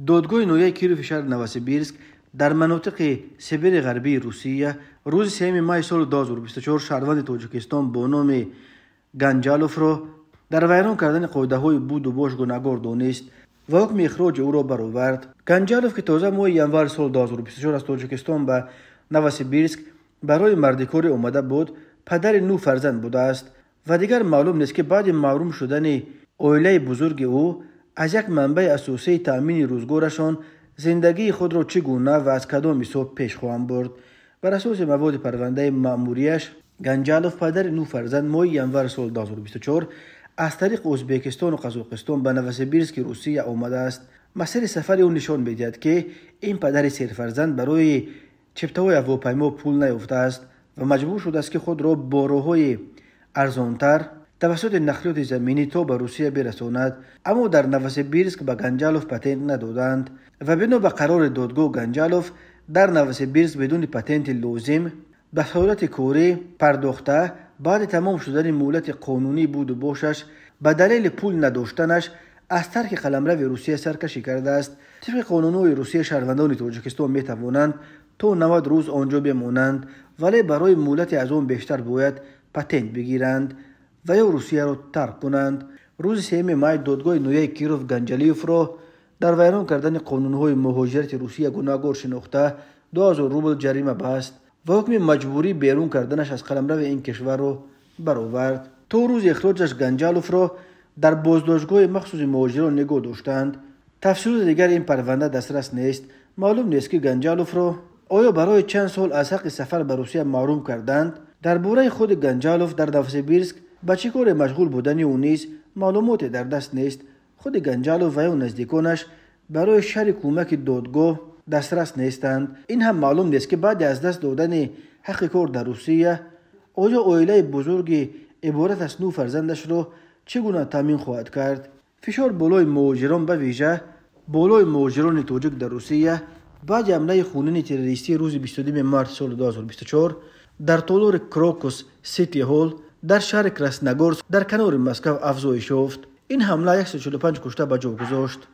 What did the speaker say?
Додгоҳи ноҳияи Кирови шаҳри Новосибирск дар манотиқи Сибири Ғарбии Русия рӯзи 3 май соли 2024 шаҳрванди Тоҷикистон бо номи Ганҷаловро дар вайрон кардани қоидаҳои буду бош гунаҳгор донист ва ҳукми ихроҷи ӯро баровард. Ганҷалов, ки тоза моҳи январи соли 2024 аз Тоҷикистон ба Новосибирск барои мардикорӣ омада буд, падари 9 фарзанд будааст ва дигар маълум нест, ки баъди маҳрум шудани оилаи бузурги ӯ аз як манбаи асосии таъмини рӯзгорашон зиндагии худро чӣ гуна ва аз кадом ҳисоб пеш хоҳанд бурд. Бар асоси маводи парвандаи маъмурияш, Ганҷалов, падари 9 фарзанд, моҳи январи соли 2024 аз тариқи Ӯзбекистону Қазоқистон ба Новосибирски Русия омадааст. Масири сафари ӯ нишон медиҳад, ки ин падари серфарзанд барои чиптаҳои ҳавопаймо пул наёфтааст ва маҷбур шудааст, ки худро бо роҳҳои арзонтар тавассути нақлиёти заминӣ то ба Русия бирасонад. Аммо дар Новосибирск ба Ганҷалов патент надоданд ва бино ба қарори додгоҳ Ганҷалов дар Новосибирск бидуни патенти лозим ба сурати корӣ пардохта баъди тамом шудани муҳлати қонунии буду бошаш ба далели пул надоштанаш аз тарки қаламрави Русия саркашӣ кардааст. Тибқи қонунҳои Русия шаҳрвандони Тоҷикистон метавонанд то 90 рӯз он ҷо бемонанд, вале барои муҳлати аз он бештар бояд патент бигиранд ва ё Русияро тарк кунанд. Рӯзи 3 май додгоҳи ноҳияи Киров Ганҷалиевро дар вайрон кардани қонунҳои муҳоҷирати Русия гунаҳгор шинохта 2000 рубл ҷарима баст ва ҳукми маҷбурӣ берун карданаш аз қаламрави ин кишварро баровард. То рӯзи ихроҷаш Ганҷаловро дар боздоштгоҳи махсуси муҳоҷирон нигоҳ доштанд. Тафсилоти дигари ин парванда дастрас нест. Маълум нест, ки Ганҷаловро оё барои чанд сол аз ҳаққи сафар ба Русия маҳрум карданд. Дар бораи худи Ганҷалов дар Новосибирск ба чӣ коре машғул будани ӯ низ маълумоте дар даст нест. Худи Ганҷалов ва ё наздиконаш барои шарҳи кӯмаки додгоҳ дастрас нестанд. Ин ҳам маълум нест, ки баъди аз даст додани ҳаққи кор дар Русия оё оилаи бузурги иборат аз 9 фарзандашро чӣ гуна таъмин хоҳад кард. Фишор болои муҳоҷирон, ба вижа болои муҳоҷирони тоҷик дар Русия, баъди ҳамлаи хунини террористии рӯзи 22 март соли 2024 дар толори Крокус Сити Ҳол дар шаҳри Красногорск дар канори Москав афзоиш ёфт. Ин ҳамла 145 кушта ба ҷо гузошт.